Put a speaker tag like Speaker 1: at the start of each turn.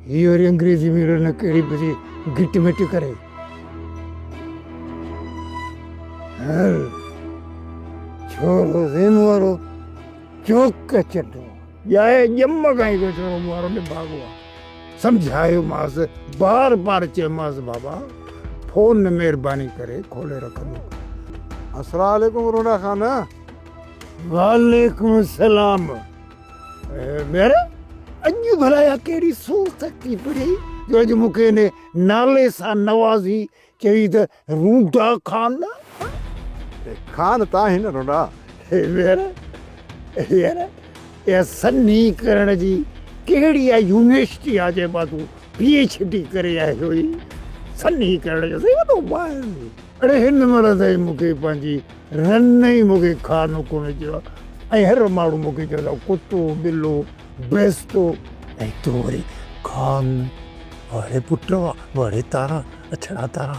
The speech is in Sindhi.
Speaker 1: هي وري انگريزي ۾ رن ڪهڙي به گهٽ مٽ ڪري. هل ڇورو زينوارو چوڪ چٽو ڄائي ڄم کان ئي ڪو ڇورو مون وارو نڀاڳو آ. سمجهايومانس، بار بار چيومانس بابا فون مهرباني ڪري کولي رکندو ڪر.
Speaker 2: السلام عليڪم رونا خان.
Speaker 1: وعليڪم السلام. مير اڄ ڀلا اها ڪهڙي سور سختي پڙهي جو اڄ مون کي ان نالي سان نوازي چوي ته رونڊا خان.
Speaker 2: خان ته آهين نه رونڊا.
Speaker 1: مير يار اها سنهي ڪرڻ جي ڪهڙي اها يونيورسٽي آهي جنهن مان تون پي ايڇ ڊي ڪري آيو آهين سنهي ڪرڻ جو سائين وڏو ماهر. اڙي هن مهل تائين مون کي پنهنجي رن ئي مون کي خان ڪونه چيو آهي ۽ هر ماڻهو مون کي چوندو آهي ڪتو ٻلو بيستو ۽ تون وري خان واري پٽ واري تارا اڇڙا تارا.